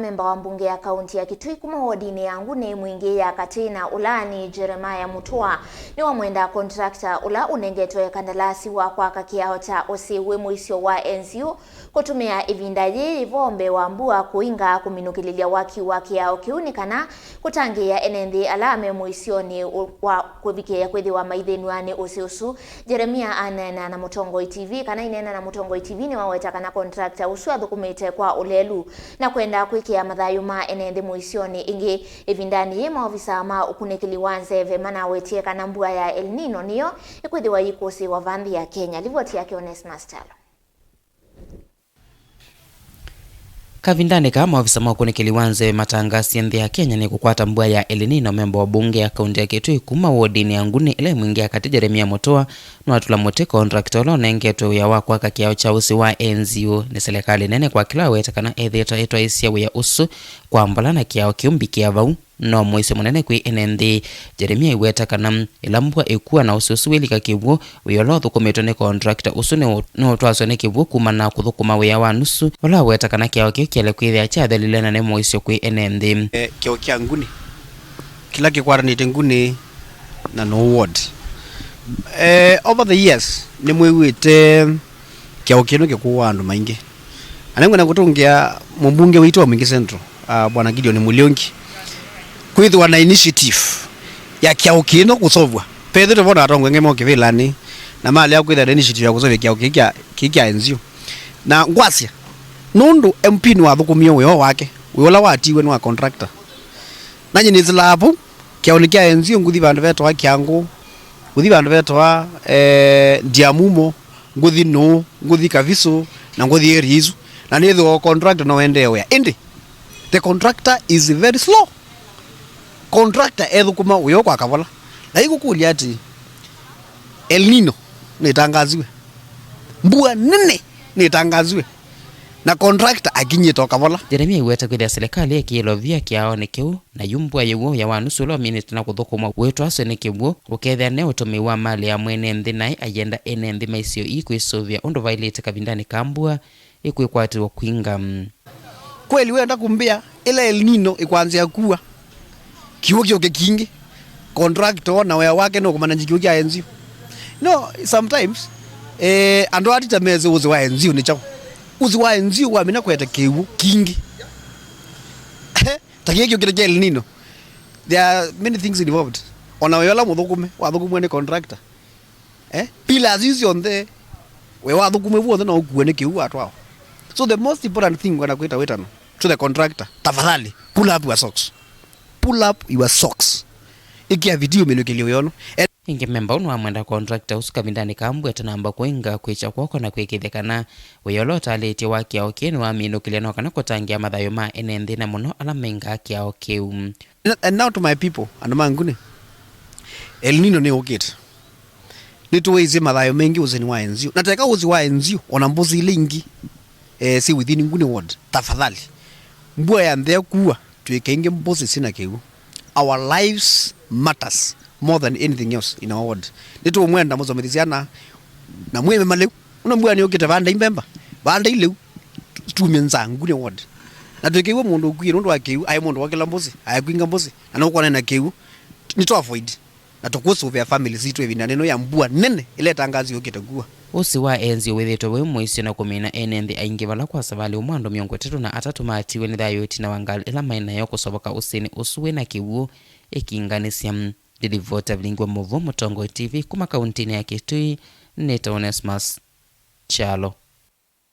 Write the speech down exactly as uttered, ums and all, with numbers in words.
Memba wa mbunge ya kaunti ya Kitui kuma wodinĩ ya Nguni Mwingĩ ya Katĩ na ũla nĩ Jeremiah Mutua nĩwamwenda contractor ũla ũnengetwe kandalasi wa kwaka kĩao kya ũsĩ wĩ mũisyo wa N Z U kũtũmĩa ĩvinda yĩĩ yĩvo mbee wa mbua kũinga kũminũkĩlĩlya waki wa kĩao kĩu nĩ kana kũtangĩĩa ene nthĩ ala me mũisyonĩ wa kũvikĩĩa kwĩthĩwa maithĩnw'a nĩ ũsĩ ũsu. Jeremia aneena na Mũtongoi T V, kana ineena na Mũtongoi T V nĩwaweta kana contractor ũsu athũkũmĩte kwa ũlelu na kwenda kwĩkĩa mathayũ ma ene nthĩ mũisyonĩ ĩngĩ. Ĩvindanĩ yĩĩ, maovisa ma ũkunĩkĩli wa nzeve manawetie kana mbua ya El Nino nĩyo ĩkwĩthĩwa yĩkũsĩĩwa va nthĩ ya Kenya. Livoti yake Onesmus Kyalo. Kavindanĩ kaa, maovisa ma ũkunĩkĩli wa nzeve matangasie nthĩ ya Kenya nĩ kũkwata mbua ya El Nino. Memba wa mbunge ya kaunti ya Kitui kuma wodinĩ ya Nguni ĩla ĩ Mwingĩ ya Katĩ, Jeremia Mutua, nĩwatũla mũtĩ contractor ũla ũnengetwe wĩa wa kwaka kĩao kya ũsĩ wa N Z U nĩ silikalĩ nene kwa kĩla aweta kana ethĩĩtwe aitwaĩĩsya wĩa ũsu kwa mbola na kĩao kĩu mbikĩa vau. No mũisyo mũnene kwĩ ene nthĩ. Jeremia aiweta kana ĩla mbua ĩkua na ũsĩ ũsu wĩlika kĩw'ũ, wĩa ũla ũthũkũmĩtwe nĩ contractor ũsu nĩ ũ-, nĩ ũtwaswe nĩ kĩw'ũ kumana na kũthũkũma wĩa wa nusu, ũla waweta kana kĩao kĩu kĩaĩle kwĩthĩa kyathelile na nĩ mũisyo kwĩ ene nthĩ. Eh, kĩao kya Nguni, kĩla kĩkwatanĩte Nguni na Nũũ ward. Eh, over the years, nĩmwĩw'ĩte kĩao kĩno kĩkũaa andũ maingĩ. Na nĩngwenda kũtũngĩa mũmbunge witũ wa Mwingĩ Central, ah, Bwana Gideon Muriungi, kwĩthĩwa na initiative ya kĩao kĩno kũsovwa. Pethĩtwe vo na atongoĩ angĩ mo kĩvĩlanĩ, na malea kwĩthĩwa na initiative ya kũsovya kĩao kĩĩ kya, kĩĩ kya N Z U. Na ngwasya, nũndũ M P nĩwathũkũmie wĩa wake, wĩa ũla watiiwe nĩ wa contractor. Nanyie nĩsĩlaa vau, kĩaonĩ kya N Z U, ngũthi vandũ vetawa Kĩangũ, ngũthi vandũ vetawa, eh, Ndiamumo, ngũthi Nũũ, ngũthi Kaviso, na ngũthi area isu. Na nĩthĩwa contractor no endee wĩa. Ĩndĩ, the contractor is very slow. Contractor ethũkũma wĩa kwa kavola. Na ĩkũkũlya atĩ, El Nino nĩtangaziwe. Mbua nene nĩtangaziwe. Na contractor akinyĩte o kavola. Jeremia aiweta kwĩthĩa silikalĩ ĩkĩĩlwa via kĩaonĩ kĩu, na yu mbua yĩw'ũ ya wa nusu ũla ũminĩte na kũthũkũmwa wĩtwaswe nĩ kĩw'ũ, ũkethĩa ne ũtũmĩi wa malĩ ya mwene nthĩ, naĩ ayenda ene nthĩ ma isio ii kwĩsũvĩa ũndũ vaĩlĩte kavindanĩ ka mbua ĩkwĩkwatĩwa kwinga. Kweli wenda kũmbĩa ĩla El Nino ĩkwanzĩa kua? Kĩw'ũ kĩũke kingĩ, contractor na wĩa wake nũkũmananji kĩw'ũ kya N Z U. No, sometimes, eh, andũ atita mese ũsĩ wa N Z U nĩ kyaũ? Ũsĩ wa N Z U wamina kwete kĩw'ũ kingĩ. Ta kĩĩ kĩũkĩte kya El Nino. There are many things involved. Ona wĩa ũla mũthũkũme, wathũkũmwe nĩ contractor. Eh? Pillars isu syonthe, we wathũkũmwe w'onthe no ũkuwe nĩ kĩw'ũ watwawa. So the most important thing ngwenda kwĩta wĩtano to the contractor, tafadhali, pull up your socks. Pull up your socks. Ĩkĩa vidio ũminũkĩlye wĩa ũno. Ĩngĩ memba ũũ nĩwamwenda contractor ũsu kavindanĩ ka mbua ĩtanamba kũinga kwĩkya kw'oko na kwĩkĩĩthya kana wĩa ũla ũtalĩtye wa kĩao kĩĩ nĩwaminũkĩlya no kana kũtangĩĩa mathayũ ma ene nthĩ na mũno ala maingaa kĩao kĩu. And now to my people, andũ ma Nguni, El Nino nĩyũkĩte. Nĩtũwĩsĩ mathayũ maingĩ ũsĩnĩ wa N Z U. Na teka ũsĩ wa N Z U, ona mbũsĩ ila ingĩ, eh, syĩ within Nguni ward, tafadhali. Mbua yambĩĩa kua, twĩkenge mbũsĩ syĩna kĩw'ũ. Our lives matters more than anything else in our ward. Nĩtũũmwenda mũsomethye syana, na mwĩme malĩu. Ũna mbua nĩyũkĩte, vandai mbemba, vandai lĩu, tumye nzaa Nguni ward. Na twĩkĩw'e mũndũ ũkwie nũndũ wa kĩw'ũ, aĩ mũndũ wokĩla mbũsĩ, aĩ kwinga mbũsĩ, na nũkwona na kĩw'ũ. Nĩtũ avoid. Na tũkũsũvĩa family sitũ ĩvindanĩ ĩno ya mbua nene ĩla ĩtangaasi yũkĩte kua. Ũsĩ wa N Z U wĩthĩĩtwe wĩ mũisyo na kũmina ene nthĩ aingĩ vala kwa savalĩ ũmwe andũ mĩongo ĩtatũ na atatũ maatiwe nĩ thayũ ĩtina wa ngalĩ ĩla maĩ nayo kũsovoka ũsĩnĩ ũsu wĩ na kĩw'ũ ĩkinganĩsya. Ndilivota vilingi wa mũvoo Mũtongoi T V kuma kauntinĩ ya Kitui, nĩtawa Onesmus Kyalo.